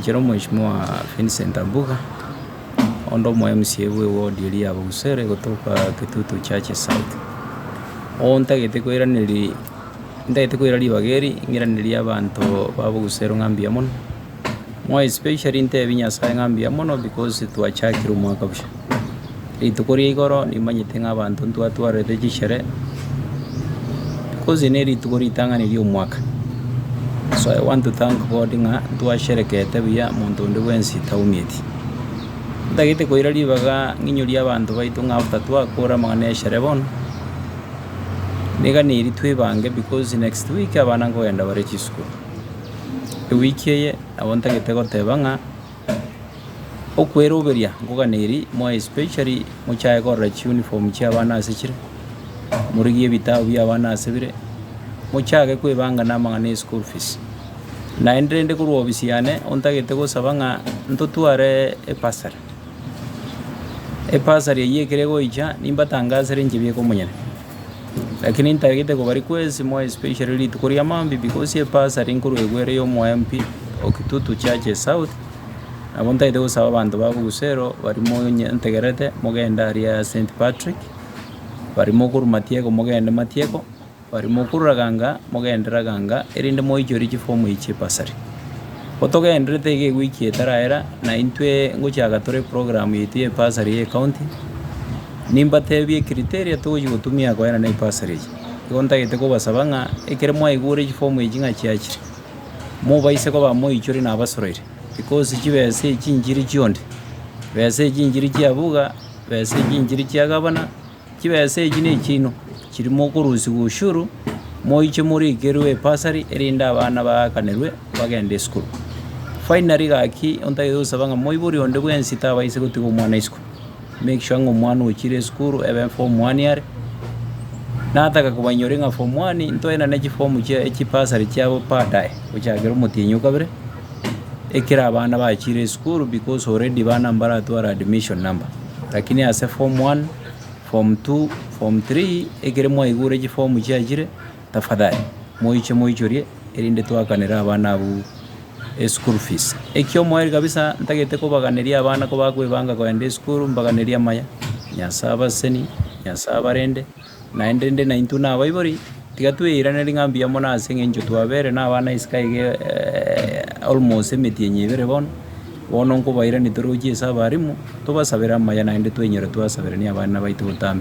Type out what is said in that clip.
Inche nomweshimiwa Vincent Ambuga, onde omo MCA bwe eward eria ya Bogusere egotoka Kitutu Church South. Oo ntagete koiraneria ntagete koira ribaga eri ng'iranerie abanto ba Bogusero ng'a mbuya mono, more especially ntebi Nyasaye ng'a mbuya mono because twachakire omwaka buya. Rituko ria igoro nimanyete ng'a abanto ntwatwarete chishere, because ne rituko ritang'ani ria omwaka. So I want to thank God ng'a ntwasherekete buya monto onde bwensi taumieti. Ntagete koira ribaga ng'inyorie abanto baito ng'a after twakora amang'ana ya eshere bono, niganeri twebange because next week abana nkogenda bare chisukuru. Ewiki eye nabo ntagete goteba ng'a. Okweroberia nkoganeiri more especially mochae korora chiuniform chia abana ase chire, morigie ebitabu bia abana ase bire, mochake kwebanga na amang'ana ya eschool fees. Naende rende korwa ofisi yane ontagete gosaba ng'a ntotware ebursary, ebursary eywo ekere egoicha nimbatangasere inche bieka omonyene. Lakini ntagete koba request more especially rituko ria maambia because ebursary nkorwa egwere ya omo MP o Kitutu Churches South, nabo ntagete gosaba abanto ba Bogusero baria monye ntegerete mogende aria St Patrick, baria mokorwa Matieko mogende Matieko, baria mokorwa Raganga mogende Raganga erinde moichorie chiform echi chia ebursary. Gotogenderete iga ewiki etaraera, na intwe ngochaka tore eprogram yaito ya ebursary ya ecounty. Nimbatebie ecriteria togochia gotumia koenana ebursary eye. Igo ntagete kobasaba ng'a ekere mwaigure chiform echi ng'a chiachire, mobaise koba moichore nabasoroire, because chibesa echi nchiri chionde, besa echi nchiri chia buga, besa echi nchiri chia gavana, chibesa echi na echiaino, chiri mokorusiwa ushuru, moiche morikerwe ebursary erinde abana baakanerwe bagende esukuru. Finally gaki, ontagete gosaba ng'a moibori onde bwensi tabaise gotiga omwana isiko. Make sure ng'a omwana ochire esukuru ebe form one are, nataka kobainyora ng'a form one ntoenane chiform chia chibursary chiabo baadaye, gochakera omotienyi o kabere, ekero abana bachire esukuru because already bana mbaratwara admission number. Lakini ase form one, form two, form three, ekere mwaigure chiform chiachire, tafadhali moiche moichorie erinde twakanere abana abwo eschool fees. Ekiomoerio kabisa ntagete kobaganeria abana kobakwebanga kogenda esukuru mbaganerie amaya, Nyasae abasesenie, Nyasae abarende, naende rende naintwe na abaibori, tiga tweiranerie ng'a mbuya mono ase eng'encho twabere na abana isiko iga almost emetienyi ebere bono, bono nkobairani tore gochia ase abalimu, tobasabere amaya naende twenyore twasaberania abana baito botambe.